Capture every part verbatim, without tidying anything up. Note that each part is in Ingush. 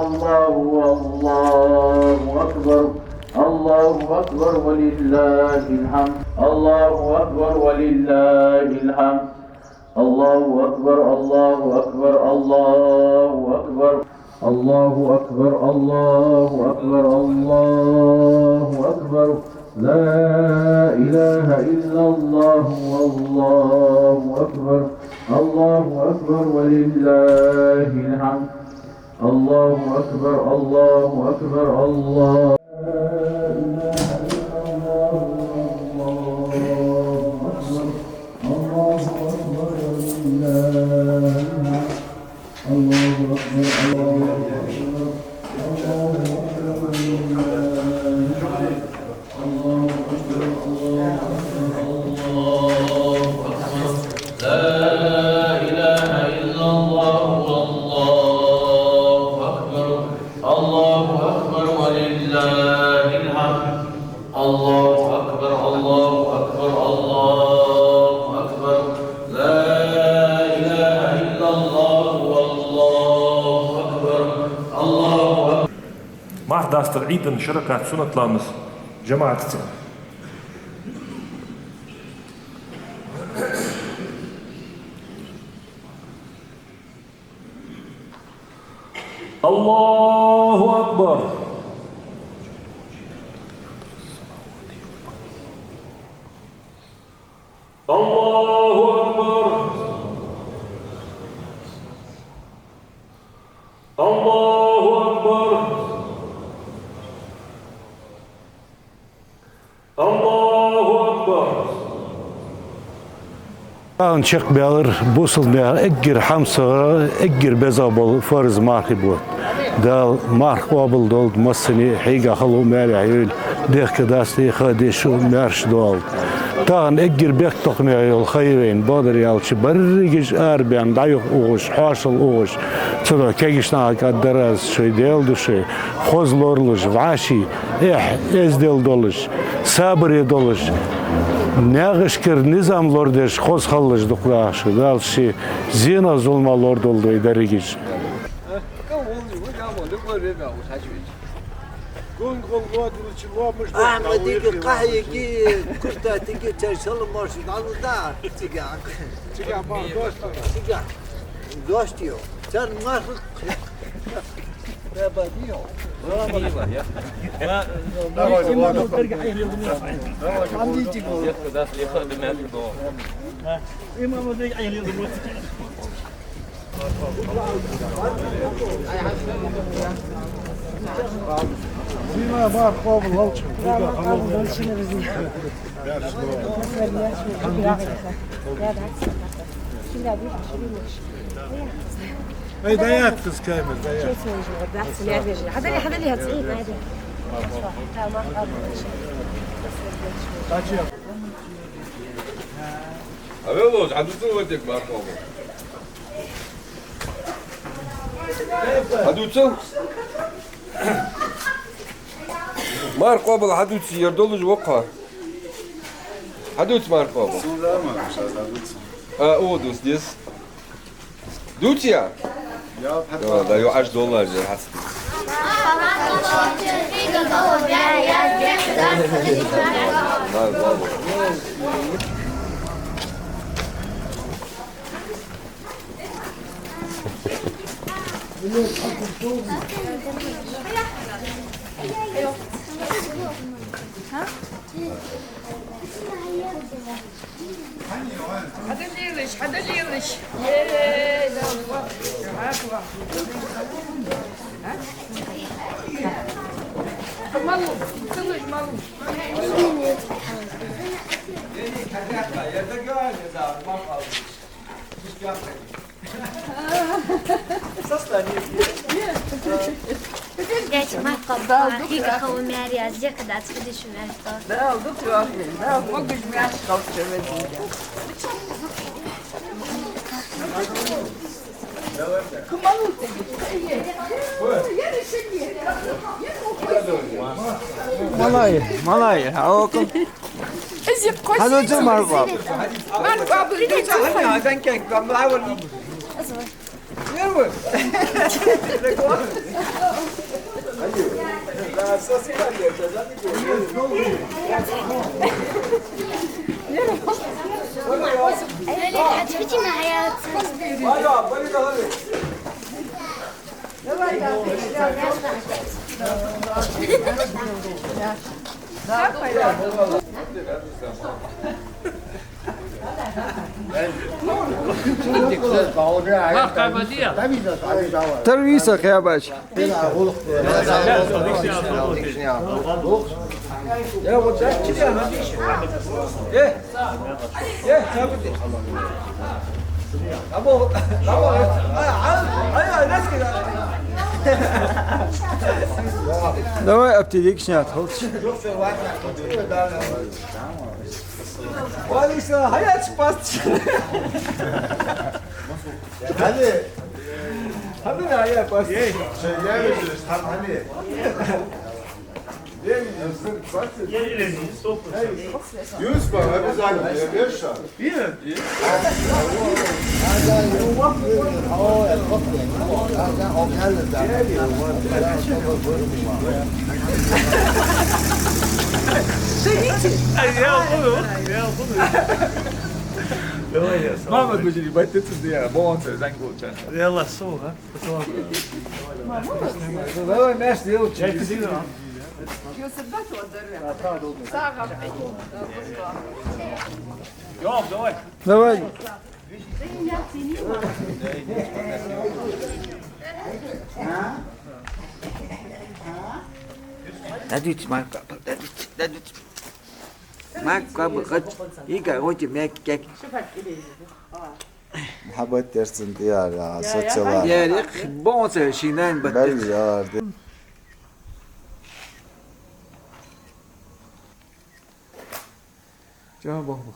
الله، الله أكبر، الله أكبر ولله الحمد، الله أكبر ولله الحمد، الله أكبر، الله أكبر، الله أكبر، الله أكبر، الله أكبر، الله أكبر. لا إله إلا الله، والله أكبر، الله أكبر ولله الحمد. الله أكبر، الله أكبر، الله. لا إله إلا الله، الله أكبر، الله أكبر ولله الحمد. الله أكبر، الله أكبر، الله أكبر ولله الحمد. الله أكبر، الله أكبر، الله أكبر. لا إله إلا الله، والله أكبر، الله أكبر ولله الحمد. الله أكبر، الله أكبر، الله أكبر. لا إله إلا الله، والله أكبر، الله أكبر. Марха дастара Ӏийда ши ракаӀат суннат ламаз жамаӀатаца. الله أكبر. الله أكبر. الله أكبر. الله أكبر. Тахан чакхбаьлар бусалба наьха эггара хьамсара, эггара беза бола фарз мархий бутт. Дала марха къоабал долда массане а, хьийга хало маьре хьайойла, дехка даста ха деш а маьрша долда. Тахан эггара бехктокхаме йола ха я вайна, бакъдар аьлча, берригаш арабаьнна дӀаюха ухаш, хьоашал ухаш, цудухьа кегийча нахага дараз шоай Даьла душай, хоза лоралуш, вӀаший, эхь, эздел долаш, сабаре долаш, наьхашкара низам лорадеш хоза хилалаш дукха дахаш, Дала ший зенах, зуламах лорадолда вай дерригаш. Ахьмадига, Къахьега, Куртатига, цар салам маршо дӀалу да, цига. Цига. Дош йо. Царна марха. Давай, давай. Зина, марха къоабал хилда шун. Эй, даят из камера, даят. Хьадали, хьадали, хьа цӀи, хьадали. Авелло, хьадувцал вай дика марха къоабал. Хьадувцал? Марха къоабал хьадувца, ер долаш воккха. Хьадувца марха къоабал. Султан, хьадувца. А, о, дус, дес. Дувций? Я, да, да, ё, аш доллар же, хьац. Хьадалелаш, хьадалелаш. Е, да, ва. Ва, ва. А? Малу, сылыш малу. Деча марха къоабал, хьийга хало маьре яз, дехка даста хьадеш маьрша. Дала дукха йоахийла, Дала могаш-маьрша хилда шо везига. Малай, малай, а около. Из я кхо. Хьадувцал марха къоабал. Марха къоабал, дувцал. Первый. Тара виса хабаш. Давай аптечник снять, хочешь? Валиса, хьаяц паст. Хьали. Хьали, хьаяц паст. Юсуп, обязательно, я веша. Мама, ты же не батя, ты, я, бонса, зангулча. Йола, суха. Давай, мяч делай. Давай. Дадуц, Марк, дадуц, дадуц. Марк, кабы, хач, ига, роти, мяк, кяк. Хьабат терцин тӀера, а, соцала. Ярих, бонса, шинан бат. Бел яр. Ча бах бах.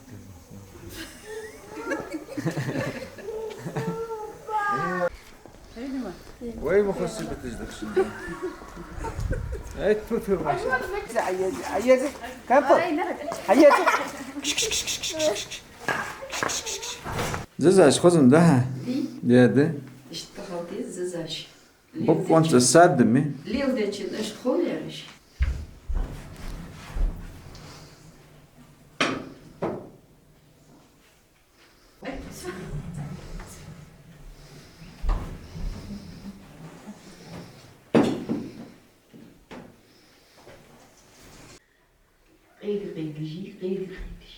Вай, ма хосси битиш дахшин. Ай, ту, ту, маша. Ай, ай, ай, ай, кампа. Ай, нара. Ай, ай. Зазаш хозун, да? Ди? Да, да. Ишта халти зазаш. Бокъонца саддами? Лил дечи, ишта хул яриш. Къега-къегаш, къега-къегаш.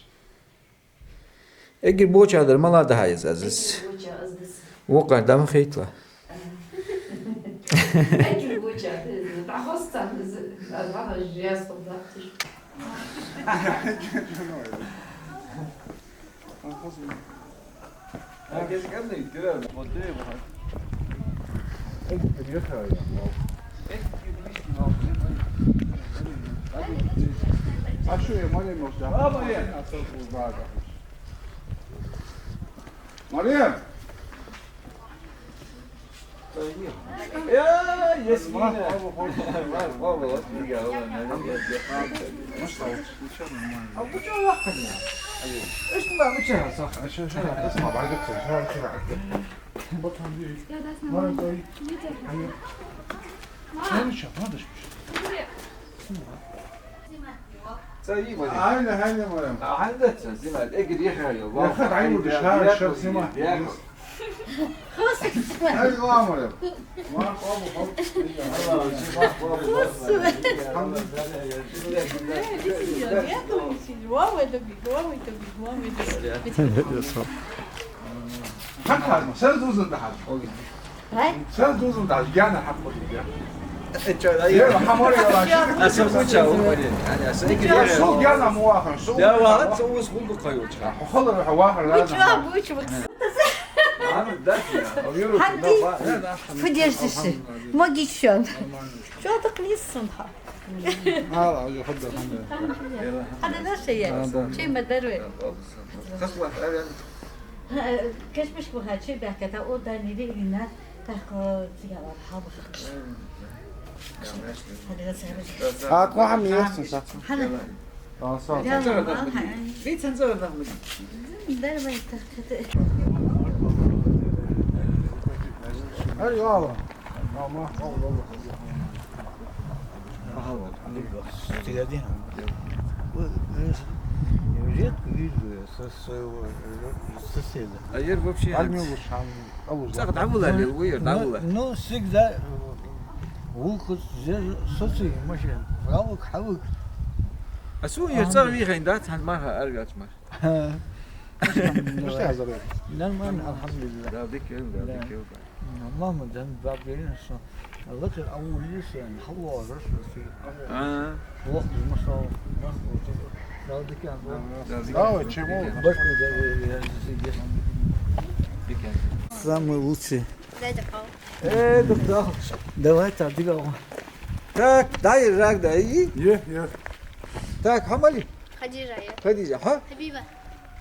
Эггара боча дар мала да хьа из, Азиз? Эггара боча аз дас. Вокхар дам хитла. Эггара боча, дӀахоста, аз, аз ваха жаьстал датташ. Марем! Э, Ясмина! Ца йий, Марем? Айна, айна, Марем. Айна, ца, Зима, эггара яха йола. Яха, айна, ша, ша, Зима. Ай, ва, Марем. Ва, ва, ва. Хьакхазма, сара дузан дахьад. Ай? Сара дузан дахьад, яна хьакхо дия. Э, чё, да, я. Я, хьамар яла. А сам куча, умари. Аня, сам. Я, су, яна муахан, су. Я, ва, су, ус, гулгу кайочка. Хохолар, вахар, да. Куча, куча. Ана, да, я. Ханди, подержишь. Могичон. Чё так не сон, ха? Ала, уже ходда, ходда. Хьада наша я. Чей мадарве? Хасла, авен. Кешмиш бу хачи бяка та о да нири ина та ко тигала хаб. А ко хам ясна са. Хана. А са. Вицен зора нахмы. Дарвай та ката. Ай, ала. Ама, ала, ала. Ага, ага. Редко вижу со-, своего, э, соседа. А ер вообще Альмилушан, Алуза. Цхьа дӀавулла лел, вуер, ну, дӀавулла. Ну, всегда, э, вулхус, зе-, соци машин. Равук, хьавук. А су ер цӀа вихайн дац, хьан маха аргач мар. Ха. Нормально, алхьамдулиллахӀ. Да, дика, да, да. Дика. Мама, дан бабгерин со. Лакхе авулис ян, хаварас. А. Вахт масал, нах, да, дика. Да, дика. Давай, чему? Башку, да, я здесь. Дика. Самый лучший. Дай да пау. Э, да, да. Давай, так, дика. Так, дай, рак, дай. Е, е. Так, хӀама ли? Хадижа, е. Хадижа, хӀа? Хабиба.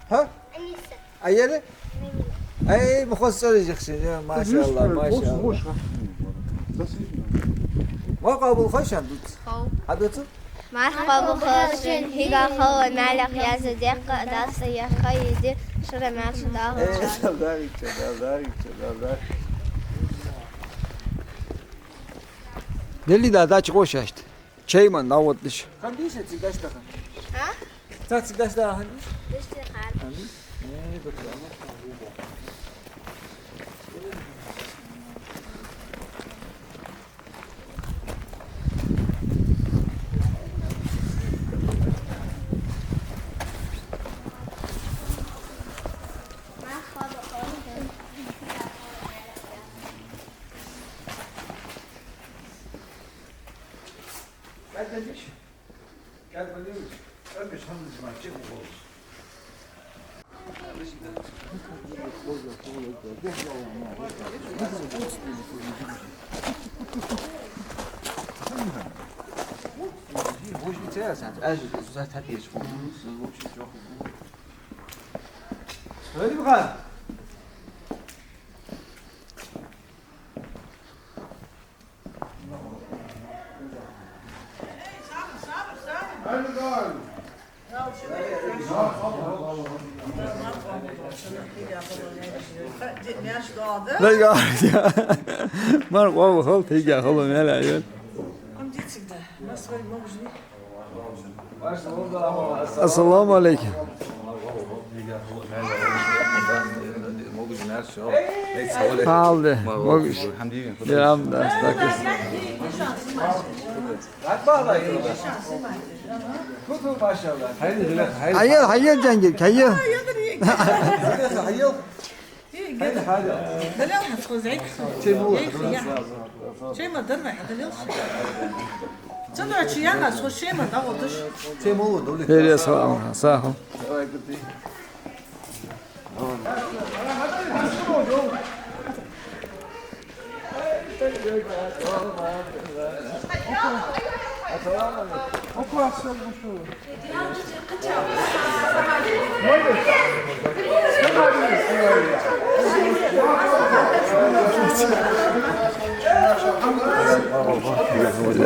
ХӀа? Аниса. Ай, ер? Мимина. Ай, ма хоза цӀераш яхаш я, машалла, машалла. Ма къоабал хой шоана, дувца? Хов. Хьадувца? Мархьа къоабал хилва шун, хӀаьта хала мел яздаь декъа, даста яхха йиди, шура мел шу дагӀа. Э, салам алейкум, салам алейкум, салам алейкум. Дели да, дача гӀо шоашта. Чай ма дӀаводаш. Хьан дийша цига даш даха? А? Ца цига даш даха хьан дийша? Даш даха. Хьан дийша? Э, да, да. Дай гар, я. Мар къоабал хилва, тига хала мел яздаь. Ассаламу алейкум. Хьалде, могаш. АлхьамдулиллахӀ, да, стакис. Хьайла, хьайла, Джангир, хьайла. Хьайла, хьайла. Далел хьан хоза? Чай ма дар вай, далел. Цунра чи яна, со чай ма дӀаводаш. Перес ва, саху.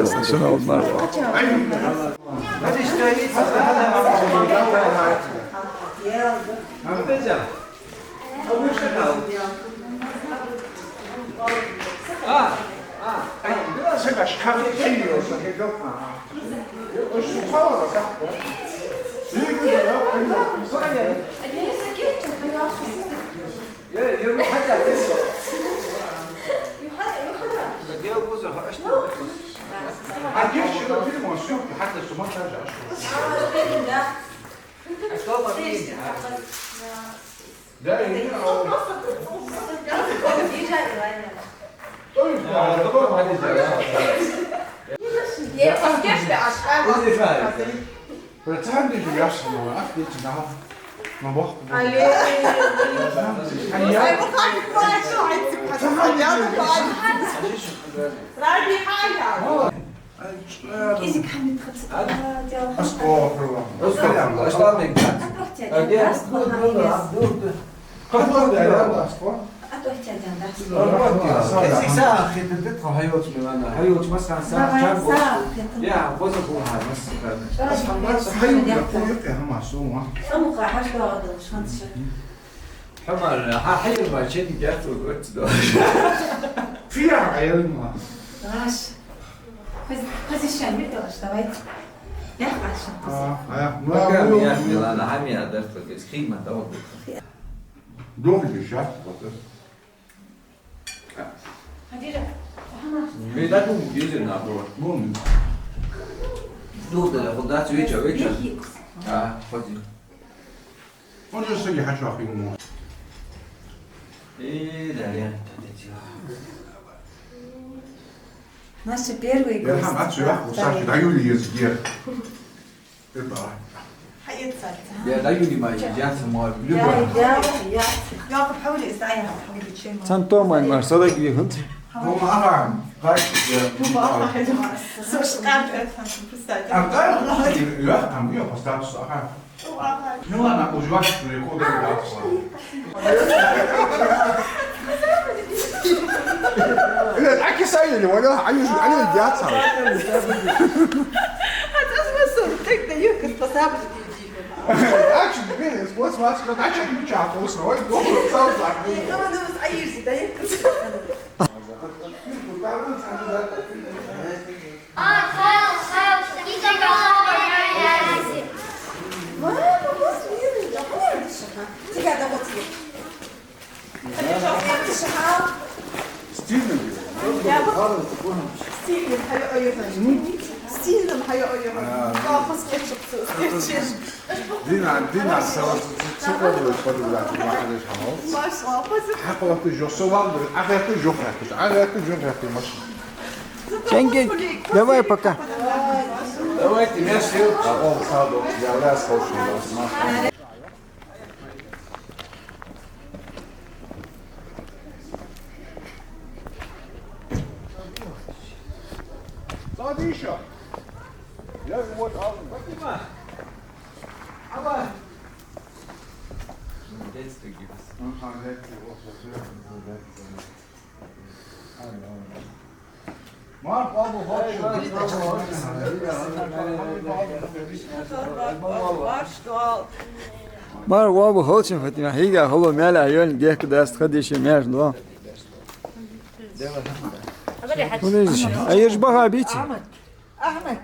أستغفر الله. أستغفر الله. Хьамар, хьа хьайр ма чен гяц угоц до. Фиа хьайр ма. Раш. Пози-, позишан мир долаш, давайте. Я хорошо. А, а, ну, пока ну, я ну, не ладно, а меня дар только скинь ма того. Дохли шат, вот это. Хадира, хьамар. Ме да ду, езер на бро. Ну. Ду да, вот да, вечер, вечер. А, ходи. Он же сегодня хочу охренеть. Э, да, я, да, да, да. Наша первый гость. Я сам отсюда, вот Саша, даю ли езде. Это. Хьаэцарца. Я даю ли мои, я сама, любой. Я, я, я. Яков, хьавли, Исаия, хьавли, чем? Цан томан мар, садак вихнт. Тома ахан, гайс, я. Тома ахан. Слушай, как это, представь. А, да? Я, там, я поставлю ахан. Ну ладно, уже ваши переходы, да, Э, так и сами, не понял? Они же, они едят сами. А ты смысл? Так даёт, как способны. А что, блин, вот, вот, вот, а что ты мычал, вкусно? Ой, добро, сам забыл. Ну, ну, а ешь, даёт. Стильно. Стильно, хьаё, ой, ой. Стильно, хьаё, ой, ой. А. Дина, Дина, сразу цифры подобрать, махалеш хамал. Машалла, спасибо. Хьакъ латта жо, со вал, ахирта жо хатта, ахирта жо хатта, машалла. Ченги, давай пока. Давайте, я сел. А он сам, я раз хочу, я сам. Садись. Я вот, а, Фатима. Ага, let's go, let's go. Мархьоба, хьош. Мархьоба, хьош, Фатима. ХӀаьта хьо мел а йолаш, дехка даст, хадише меш ло. Хулиш, а еш баха бийти? Ахьмад. Ахьмад.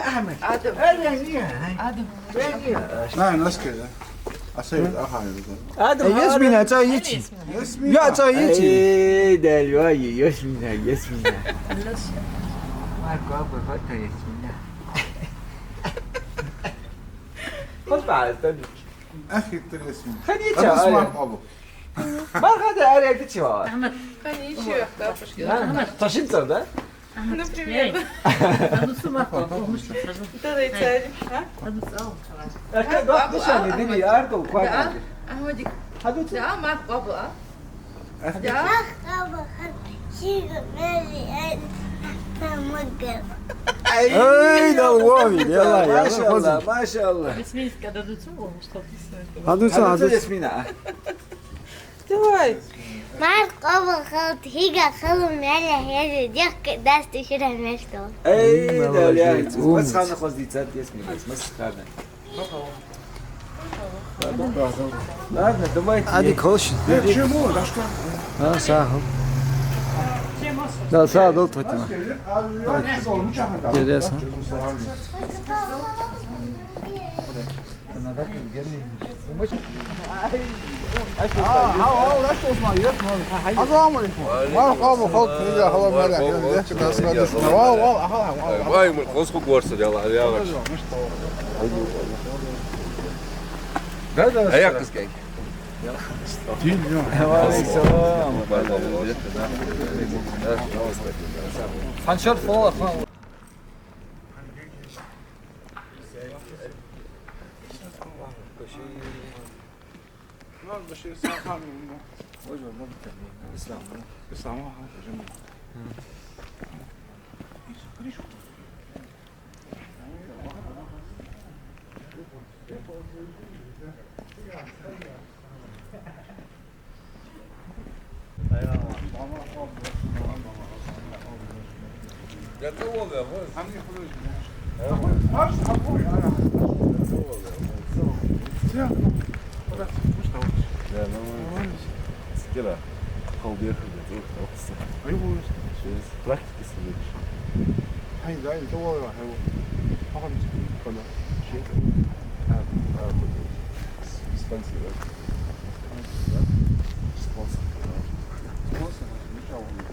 Ахьмад. Адам. Адам. Адам. Адам. Адам. Ясмина, цӀа йиций? Ясмина. Я, цӀа йиций? Эй, Дала, вай, Ясмина, Ясмина. Марко, абба, фата Ясмина. Хоза баьхьа, Ясмина. Ахи, ты Ясмина. Хадица, хадица, Марко, абба. Марко, да, аре, ты чего? Ахьмад. Хадица, бабушка. Ахьмад. Ташин цар, да? Например. Эй, а ну сама попробуй, что скажу. Давай, царь, а? А ну сам. А как, да, дышали, дыри, ардо, квадрат. Да, Ахмадик. А ну ты. Да, Мархьоба, а? Да. Мархьоба, хадиша, мели, ай, тамагар. Ай, да, лови, делай, машалла, машалла. Ведь смеется, когда дадут слово, что ты. Хадуца, хадуца. Ясмина. Давай. Мархьоба, хьалха, хьига, хьалха, мел а, хьежа, дехка даст шира мешто. Эй, молодец, да, умница. Пацаны хоз дицат, Ясмина, смысл хана. Ладно, давайте. Ади колш. Э, чему? Да что? А, сахал. Да, сахал, вот это. Интересно. Вай, мин хоза хургвар сар, яла, яла. Да, да. А я кыскай. Ва алейкум салам. Ханшот фола, фола. Ислам. Ислам. Да, ну, нормально. Скира. Холдер, да, вот, вот. Ай, вот. Через практики следующий. Ай, да, это вот, ай, вот. Пока не скажу, когда. Чей? А, а, вот. С-, спонсор, да? Да? Спонсор, да. Спонсор, ну, ничего, он не был.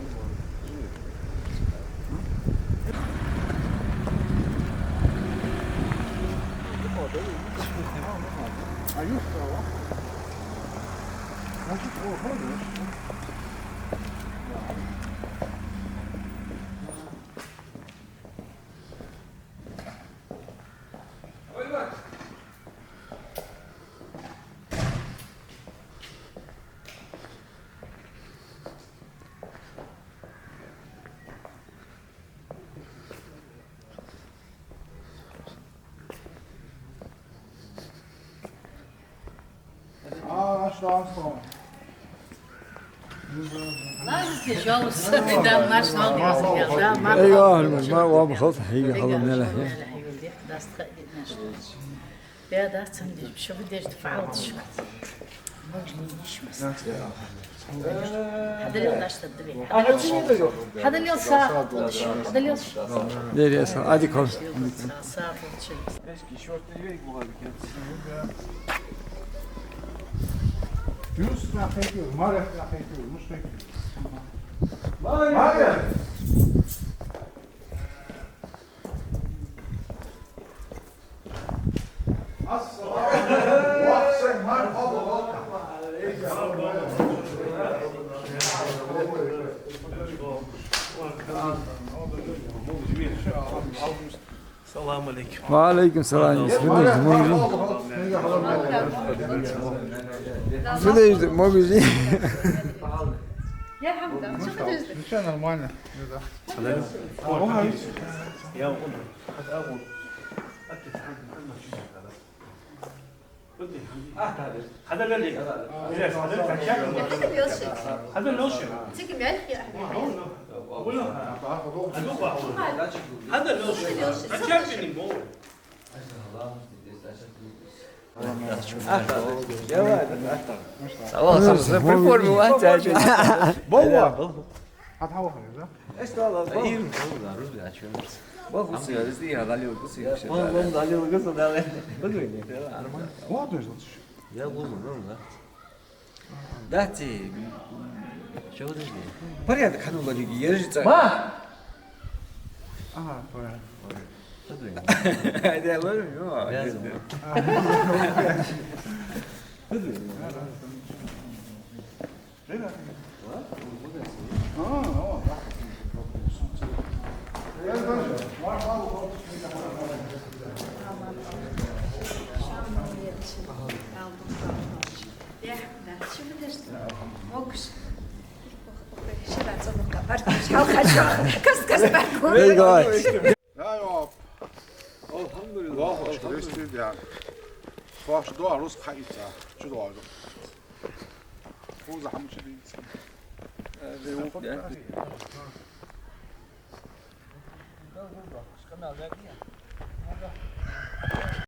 Ай, ва, ма, ва, ма, хала, хьийга, хала, мел, хьийга. Беда, цхьан деш, шо бу деш, фаал деш. Хьадалел даш таддаве. Хьадалел са, хьадалел. Деррига са, адикон. Са, са, Юсуф нах хетир, Марек нах хетир, муш хетир. Марек! Салам алейкум. Ва алейкум салам. Фу деш да, могаш? Фу деш да, могаш? Ничего, нормально. При форме вац, а чё? Бовва! Хьа, хьа, хьа, да? Эс дала, бал. Ир, бал, да, рузби, а чё? Бал, гуси, а, рузби, а, далил, гуси, гуси, бал, да. Далил, гуси, далил. Подумай, да, нормально. Вот, то есть, вот. Я буду, ну, да. Да, ты, чё, подожди. Порядок, а ну, Владик, ержица. Ма! Ага, порядок. Подумай. Да, ладно, ну, я, я забыл. Подумай. Эй, давай. Алхамдулиллах. Алхамдулиллах. Вахаш доа рус хайца. Чу доа. Хоза хӀама чу дийца. Э, ве ух, да.